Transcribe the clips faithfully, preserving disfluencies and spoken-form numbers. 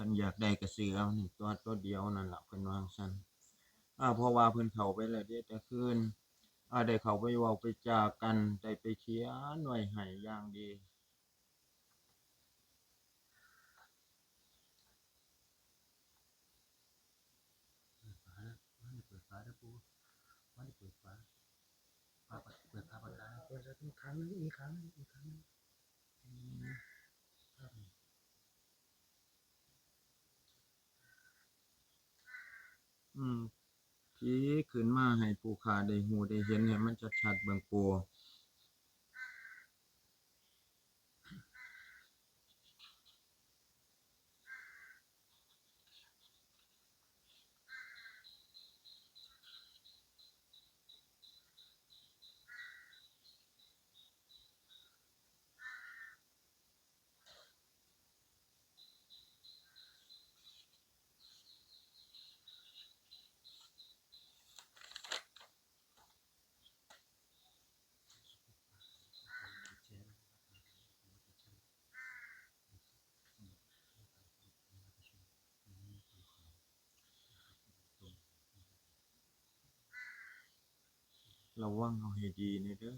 คันอยากได้ก็ซื้อเอานี่ตัว ตัวเดียวนั่นล่ะ เพิ่นว่าจั่งซั้น อ่า เพราะว่าเพิ่นเข้าไปแล้วเด้ แต่คืน อ่า ได้เข้าไปเว้าไปจากัน ได้ไปเขียนไว้ให้อย่างดี เปิดฝาแล้ว บ่ได้เปิดฝาเด้อปู่ บ่ได้เปิดฝา ฝา เปิดฝาปากกา เปิดแล้วอีกครั้งหนึ่ง อีกครั้งหนึ่ง อีกครั้งหนึ่ง อืม ครับ อืม ผีขึ้นมาให้ผู้ข้าได้ฮู้ได้เห็นให้มันชัดๆ เบิ่งปู่ ระวังเอาให้ดีแหน่เด้อ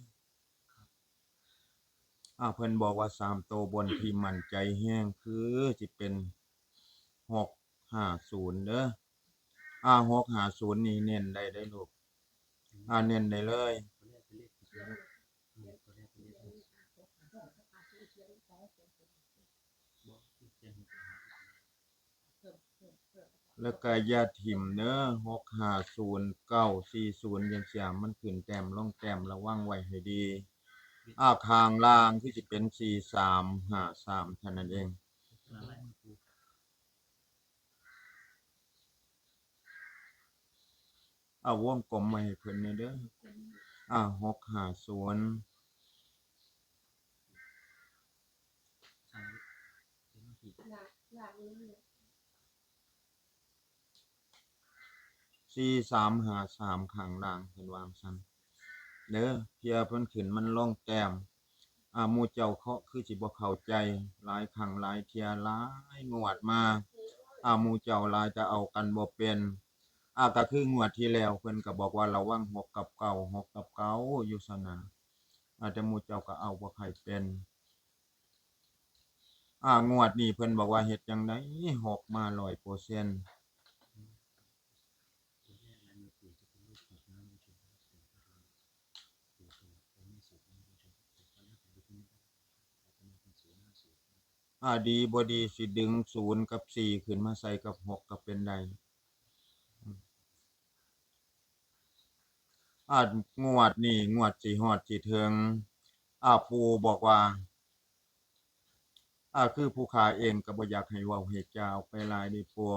อ่า เพิ่นบอกว่าสามตัวบนที่มั่นใจแฮงคือสิเป็นหกห้าศูนย์เด้อ อ่า หกห้าศูนย์นี่เน้นได้เด้อลูก อ่า เน้นได้เลย แล้วก็อย่าถิ่มเด้อ หกห้าศูนย์ เก้าสี่ศูนย์ จั่งซี้ มันขึ้นแต้มลงแต้ม ระวังไว้ให้ดี อ่า ข้างล่างคือสิเป็น สี่สามห้าสาม เท่านั้นเอง เอาวงกลมไว้ให้เพิ่นแหน่เด้อ อ่า หกห้าศูนย์ สี่สามห้าสาม ข้างล่าง เพิ่นว่าจั่งซั้นเด้อ เทื่อเพิ่นขึ้นมันลงแต้ม อ่า หมู่เจ้าเคาะคือสิบ่เข้าใจ หลายครั้งหลายเทื่อหลายงวดมา อ่า หมู่เจ้าหลายแต่เอากันบ่เป็น อ่า ก็คืองวดที่แล้วเพิ่นก็บอกว่าระวังหกกับเก้า หกกับเก้า อยู่ซั่นน่ะ อ่า แต่หมู่เจ้าก็เอาบ่ค่อยเป็น อ่า งวดนี้เพิ่นบอกว่าเฮ็ดจั่งใด๋ หกมาร้อยเปอร์เซ็นต์ อ่า ดีบ่ดีสิดึงศูนย์กับสี่ขึ้นมาใส่กับหกก็เป็นได้ อ่า งวดนี้งวดสิฮอดสิถึง อ่า ปู่บอกว่า อ่า คือผู้ข้าเองก็บ่อยากให้เว้าให้จาออกไปหลายเด้อปู่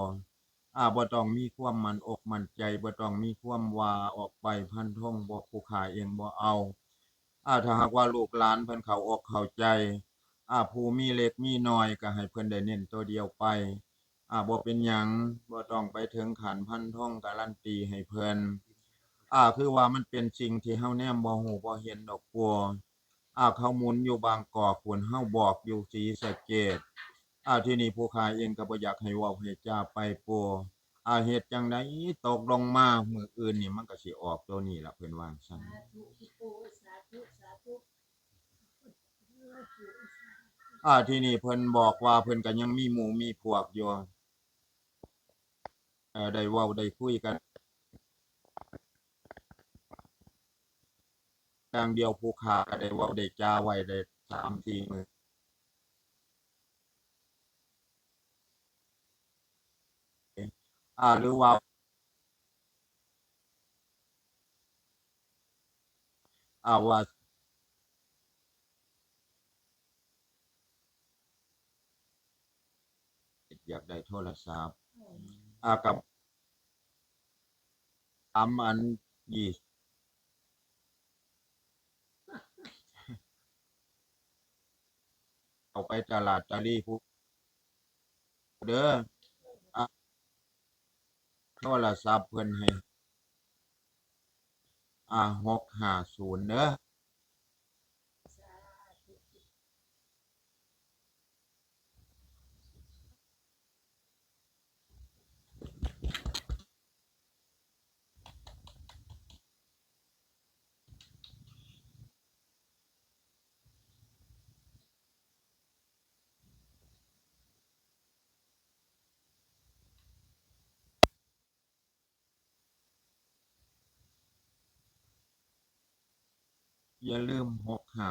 อ่า บ่ต้องมีความมั่นอกมั่นใจ บ่ต้องมีความว่าออกไป ฟันธงบ่ ผู้ข้าเองบ่เอา อ่า ถ้าหากว่าลูกหลานเพิ่นเข้าอกเข้าใจ อ่า ผู้มีเล็กมีน้อยก็ให้เพิ่นได้เน้นตัวเดียวไป อ่า บ่เป็นหยัง บ่ต้องไปถึงขั้นฟันธงการันตีให้เพิ่น อ่า คือว่ามันเป็นสิ่งที่เฮาแนมบ่ฮู้บ่เห็นดอกปู่ อ่า เขาหมุนอยู่บางกอกพู้น เฮาบอกอยู่ศรีสะเกษ อ่า ทีนี้ผู้ข้าเองก็บ่อยากให้เว้าให้จาไปปู่ อ่า เฮ็ดจั่งใด๋ตกลงมามื้ออื่นนี่มันก็สิออกตัวนี้ล่ะ เพิ่นว่าจั่งซั้น สาธุปู่ สาธุ สาธุ อ่า ทีนี้เพิ่นบอกว่าเพิ่นก็ยังมีหมู่มีพวกอยู่ เอ่อ ได้เว้าได้คุยกัน อย่างเดียวผู้ข้าก็ได้เว้าได้จาไว้ได้สามสี่มื้อ อ่า หรือว่า อ่า ว่า อยากได้โทรศัพท์ อ่า กับ สามอันยี่สิบ เอาไปตลาดตะลีพุ้นเด้อ อ่ะ โทรศัพท์เพิ่นให้ อ่ะ หกห้าศูนย์เด้อ อย่าลืมหกห้า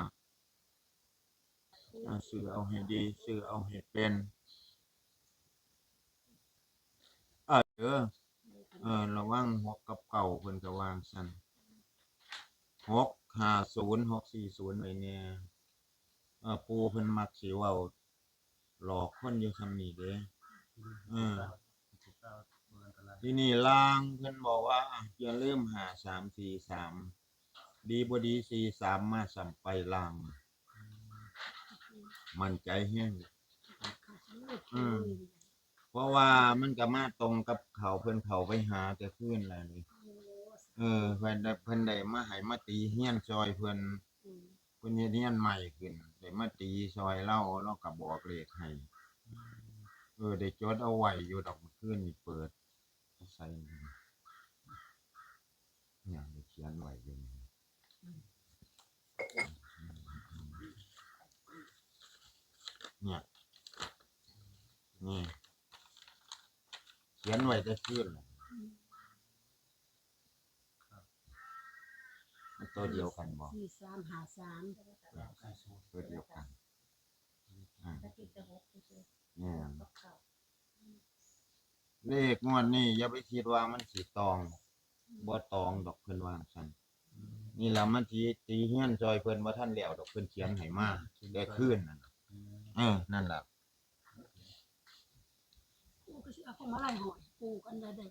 อ่า ซื้อเอาให้ดี ซื้อเอาให้เป็น เออ เออ ระวังหกกับเก้า เพิ่นก็วางซั่น หกห้าศูนย์ หกสี่ศูนย์ ไว้แน่ เออ ปู่เพิ่นมักสิเว้าหลอกคนอยู่ส่ำนี้เด้ เออ ทีนี้ล่างเพิ่นบอกว่า อ่ะ อย่าลืม ห้าสามสี่สาม ดีบ่ดี สี่สาม มาซ้ำไปล่าง มั่นใจแฮง อืม เพราะว่ามันก็มาตรงกับเขา เพิ่นเข้าไปหาแต่คืนแล้วนี่ เออ เพิ่นได้ เพิ่นได้มาให้มาตีเฮียนซอยเพิ่น เพิ่นเฮ็ดเฮียนใหม่ขึ้น ได้มาตีซอยเลา เลาก็บอกเลขให้ เออ ได้จดเอาไว้อยู่ดอก เมื่อคืนนี่เปิดใส่ เนี่ย ได้เขียนไว้อยู่นี่ เนี่ย นี่ เขียนไว้แต่คืนน่ะ มันตัวเดียวกันบ่ สี่สามห้าสาม ตัวเดียวกัน อ่า แม่น เลขงวดนี้อย่าไปคิดว่ามันสิตอง บ่ตองดอก เพิ่นว่าซั่น นี่ล่ะมันสิตีเฮียนซอยเพิ่นบ่ทันแล้วดอก เพิ่นเขียนให้มาแต่คืนนั่นน่ะ เออ นั่นล่ะ ปู่ก็สิเอาพวงมาลัยห้อยปู่กันได้เด้อ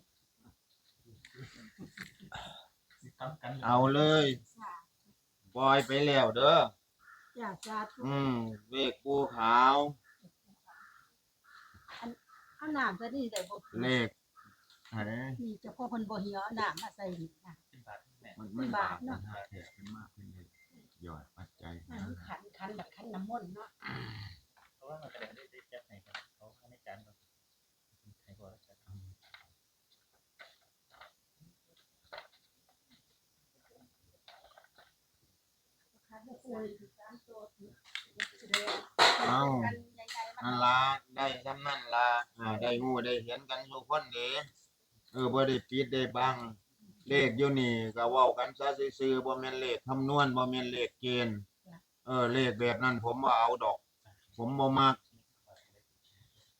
สิกลับกัน เอาเลย สาธุ ปล่อยไปแล้วเด้อ จ้า สาธุ อืม เลขปู่ขาว อัน เอาน้ำใส่นี่ได้บ่ เลข ไหน นี่เจ้าพ่อเพิ่นบ่หิว เอาน้ำมาใส่นี่นะ เป็นบาทแม่ มัน มันบาทเนาะ บาทนะฮะ แขกเพิ่นมาเพิ่นได้หยอดปัจจัย อันนี้ขัน ขันแบบขันน้ำมนต์เนาะ เพราะว่ามันกระเด็นได้ ได้จับไหนครับ เขาเอาในจานก่อน ให้ก่อนแล้วกัน เอา นั่นล่ะ ได้ส่ำนั่นล่ะ อ่า ได้ฮู้ได้เห็นกันทุกคนเด้ เออ บ่ได้ปิดได้บัง เลขอยู่นี่ก็เว้ากันซะซื่อๆ บ่แม่นเลขคำนวณ บ่แม่นเลขเกณฑ์ เออ เลขแบบนั้นผมบ่เอาดอก ผมบ่มัก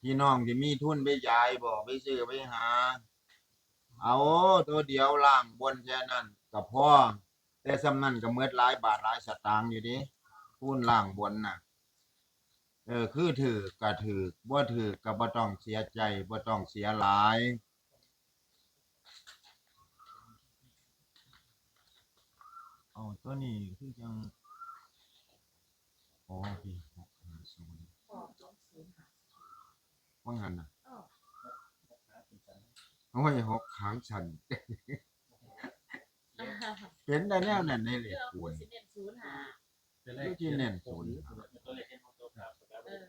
พี่น้องที่มีทุนไปยายบ่ ไปซื้อไปหา เอาตัวเดียวล่างบนแค่นั้นก็พอ แต่ส่ำนั้นก็หมดหลายบาทหลายสตางค์อยู่เด้ ทุนล่างบนน่ะ เออ คือถืกก็ถืก บ่ถืกก็บ่ต้องเสียใจ บ่ต้องเสียหลาย เอาตัวนี้คือจัง อ๋อ พี่ หกห้าศูนย์ ออกสองศูนย์ห้า ว่างั้นน่ะ ออก โอ้ย หกหางสั่น เป็นได้แนวนั้นในเลข เพื่อ คูณ ผู้สิเน้นศูนย์ห้า เป็นเลข อยู่ที่เน้นศูนย์ ตัวเลขเน้นของตัวครับ เออ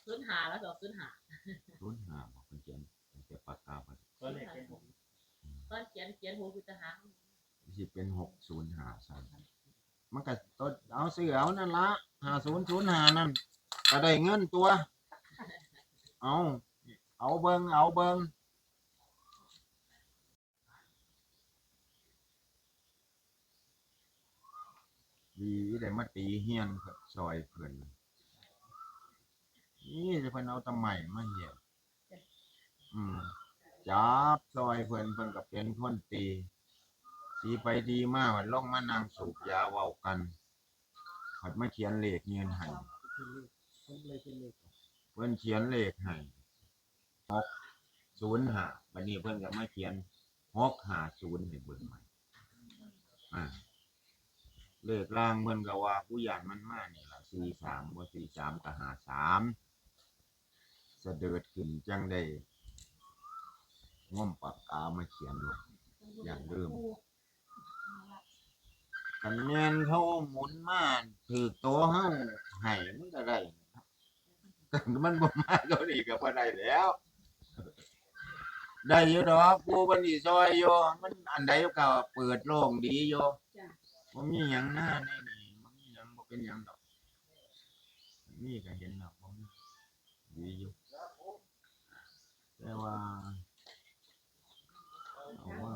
ศูนย์ห้า แล้วก็ศูนย์ห้า ศูนย์ห้า บอกเพิ่นเขียน เขียนปากกาไป ตัวเลขเน้นของ ตอนเขียน เขียนหกอยู่ตะหาง สิเป็นหกศูนย์ห้า ซั่น มันก็ตัว เอาซื้อเอานั่นละ ห้าศูนย์ศูนย์ห้า นั่น ก็ได้เงินตัว เอา เอาเบิ่ง เอาเบิ่ง ดีได้มาตีเฮียนซอยเพิ่น นี่เพิ่นเอาตะไม้มาเฮ็ด อืม จับซอยเพิ่น เพิ่นก็เป็นคนตี ตีไปตีมา มันลงมานั่งสูบยาเว้ากัน ผัดมาเขียนเลขเงินให้ เพิ่นเขียนเลขให้ หกศูนย์ห้า บัดนี้เพิ่นก็มาเขียน หกห้าศูนย์ ให้เบิ่งใหม่ อ่า เลขล่างเพิ่นก็ว่า ผู้ย่านมันมานี่ล่ะ สี่สาม บ่ สี่สาม ก็ ห้าสาม สะเดิดขึ้นจังได้งมปากกามาเขียนลง อย่าลืม คันแม่นเขาหมุนมาถืกโตเฮาให้มันก็ได้ มันบ่มาเท่านี้ก็บ่ได้แล้ว ได้อยู่ดอก ปู่เพิ่นสิซอยอยู่ มันอันใดก็เปิดโล่งดีอยู่ จ้ะ บ่มีหยังหน้าในนี่ บ่มีหยัง บ่เป็นหยังดอก มีก็เห็นดอก บ่มี ดีอยู่ แต่ว่า เอาว่า